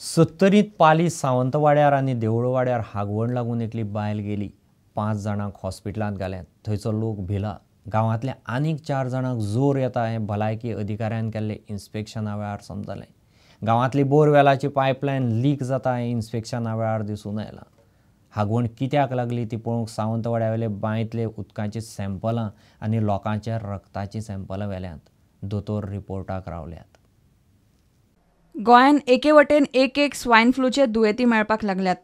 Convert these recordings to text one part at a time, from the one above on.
सत्तरींत पाली सावंतवाड्यार आनी देवळवाड्यार हागवण लागून एकली बायल गेली. 5 जाणांक हॉस्पिटलांत घाल्यात. थंयचो लोक भिला. गांवांतल्या आनीक 4 जाणांक जोर येता हें भलायकी अधिकाऱ्यान केल्ले इन्स्पेक्शना वेळार समजलें. गांवांतली बोरवेलाची पायपलायन लीक जाता हें इन्स्पेक्शना वेळार दिसून आयलां. हागवण कित्याक लागली ती पळोवंक सावंतवाड्यावेले बांयतले उदकाचीं सॅम्पलां आनी लोकांच्या रक्ताचीं सॅम्पलां व्हेल्यांत. दोतोर रिपोर्टाक रावल्यात. गोंयांत एके वटेन एक एक स्वायन फ्लूचे दुयेंती मेळपाक लागल्यात.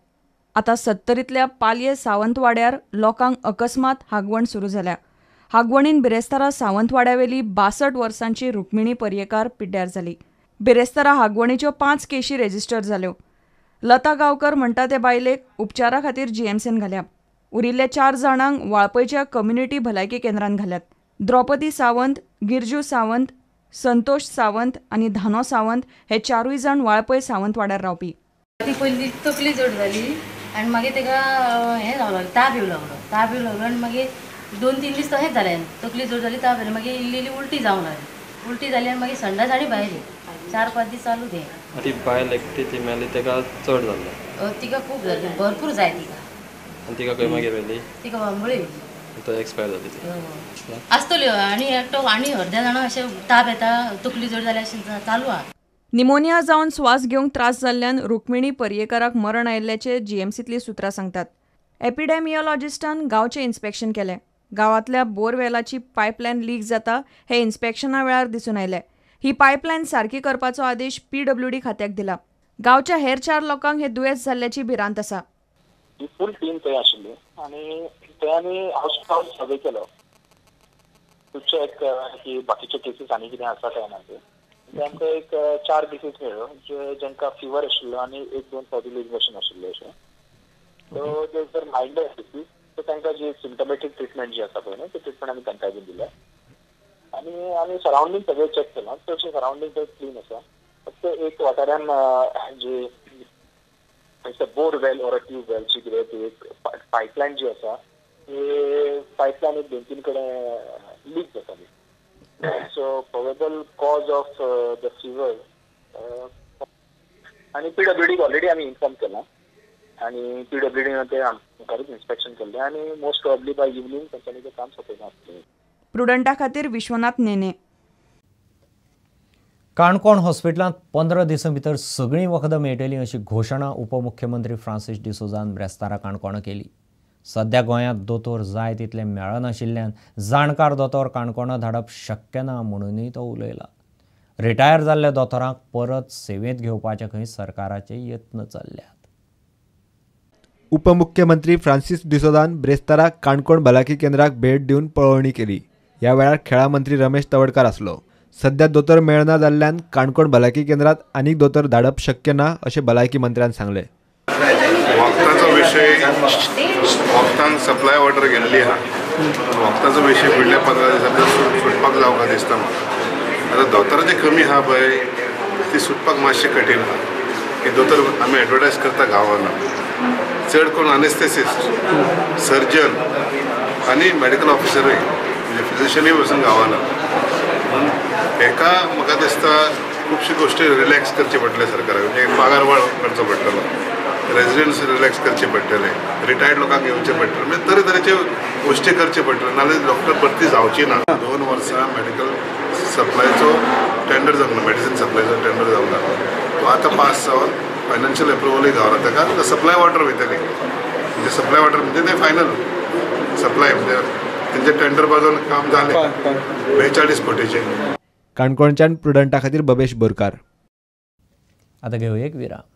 आतां सत्तरींतल्या पालये सावंतवाड्यार लोकांक अकस्मात हागवण सुरू जाल्या. हागवणीन बिरेस्तारा सावंतवाड्यावेली 62 वर्सांची रुक्मिणी पर्येकार पिड्ड्यार जाली. बिरेस्तारा हागवणीच्यो 5 केशी रेजिस्टर जाल्यो. लता गांवकर म्हणटा ते बायलेक उपचारा खातीर जीएमसीन घाल्या. उरिल्ल्या 4 जाणांक वाळपयच्या कम्युनिटी भलायकी केंद्रान घाल्यात. द्रौपदी सावंत, गिरजू सावंत, संतोष सावंत आनी धानो सावंत हे 4 जाण वाळपय सावंतवाड्यार रावपी. ती पयली तकली जड जाली आनी मागीर ताका हें जावं लागलो, ताप येवं लागलो. ताप येवं लागलो आनी मागीर 2-3 दीस तशेंच जालें. तकली जड जाली, ताप येयलो, मागीर इल्ली इल्ली उलटी जावंक लागली. उलटी जाली आनी मागीर संडास आनी भायर 4-5 दीस चालू तें. ती बायल एकटी ती मेली, ताका चड जाल्लें. तिका खूब जालें, भरपूर जाय तिका. आनी तिका खंय मागीर व्हेली? तिका बांबोळे व्हेली. तो एक्सपायर जाली ती आसतल्यो. आनी एकटो आनी अर्द्या जाणां अशें ताप येता, तकली जड जाली अशें चालू आहा. निमोनिया जावन श्वास घेवंक त्रास जाल्ल्यान रुक्मिणी पर्येकाराक मरण आयिल्ल्याचें जीएमसींतलीं सुत्रां सांगतात. एपिडेमियोलॉजिस्टान गांवचें इन्स्पेक्शन केलें. गांवांतल्या बोरवेलाची पायपलायन लीक जाता हें इन्स्पेक्शना वेळार दिसून आयलें. ही पायपलायन सारकी करपाचो आदेश पीडब्ल्यूडी खात्याक दिला. गांवच्या हेर 4 लोकांक हें दुयेंस जाल्ल्याची भिरांत आसा. फूल टीम थंय आशिल्ली आनी थंय आमी हावस टू हावस सर्वे केलो टू चॅक की बाकीचे केसीस आनी कितें आसा काय ना ते. आमकां एक 4 केसीस मेळ्ळ्यो जे जांकां फिवर आशिल्लो आनी 1-2 फावटी इन्फेक्शन आशिल्लें अशें. सो ते जर मायल्ड केसीस सो तांकां जी सिम्टमॅटीक ट्रिटमेंट जी आसा पळय न्हू ती ट्रिटमेंट आमी तांकां बीन दिल्या. आनी आमी सरावंडींग सगळें चॅक केलां, चडशें सरावंडींग थंय क्लीन आसा. फक्त एक वाठारान जी बोरवेल ऑर ट्यूबवेल जी कितें ती एक पायपलायन जी आसा ती पायपलायन एक 2-3 कडेन लीक जाताली. So probable cause of the fever आनी पीडब्ल्यूडीक ऑलरेडी आमी इन्फॉर्म केलां आनी पीडब्ल्यूडीन ते मुखारूच इन्स्पेक्शन केल्लें आनी मोस्ट प्रोबेबली बाय इवनींग तांच्यांनी तें काम सोंपयलां आसतलें. प्रुडंटा खातीर विश्वनाथ नेने. काणकोण हॉस्पिटलांत 15 दिसां भितर सगळीं वखदां मेळटलीं अशी घोशणा उपमुख्यमंत्री फ्रांसीस डिसोजान ब्रेस्तारा काणकोणा केली. सध्या गोंयांत दोतोर जाय तितले मेळनाशिल्ल्यान जाणकार दोतोर काणकोणा धाडप शक्य ना म्हणूनय तो उलयला. रिटायर जाल्ल्या दोतोरांक परत सेवेंत घेवपाचे खंय सरकाराचे यत्न चल्ल्यात. उपमुख्यमंत्री फ्रांसीस डिसोजान ब्रेस्तारा काणकोण भलायकी केंद्राक भेट दिवन पळोवणी केली. ह्या वेळार खेळां मंत्री रमेश तवडकार आसलो. सध्या दोतोर मेळना जाल्ल्यान काणकोण भलायकी केंद्रात आनीक दोतोर धाडप शक्य ना अशें भलायकी मंत्र्यान सांगलें. वखदाचो विशय, वखदांक सप्लाय ऑर्डर गेल्ली आहा. वखदाचो विशय फुडल्या 15 दिसां भितर सुटपाक जावंक दिसता म्हाका. आतां दोतोराची कमी आहा पळय ती सुटपाक मातशें कठीण आहा. की दोतोर आमी एडवर्टायज करता गांवांना, चड करून अनेस्थेसिस्ट, सर्जन आनी मेडिकल ऑफिसरूय म्हणजे फिजिशनूय वचून गांवांना. म्हणून हेका म्हाका दिसता खुबश्यो गोश्टी रिलॅक्स करचे पडटले सरकाराक. म्हणजे पगार वाड करचो पडटलो, रेजिडंट्स रिलॅक्स करचे पडटले, रिटायर्ड लोकांक घेवचे पडटले, म्हणजे तरेतरेच्यो गोश्टी करचे पडटले, नाजाल्यार डॉक्टर भरती जावची ना. 2 वर्सां मेडिकल सप्लायचो टेंडर जावंक ना, मेडिसीन सप्लायचो टेंडर जावंक ना. तो आतां पास जावन फायनान्शियल एप्रुवलूय गावला. ताका सप्लाय वॉटर वयतली, म्हणजे सप्लाय वॉटर म्हणजे ते फायनल सप्लाय म्हणजे तेंचे टेंडर बाजून काम जालें 42 कोटीचें. काणकोणच्यान प्रुडंटा खातीर बबेश बोरकार. आतां घेवया एक विराम.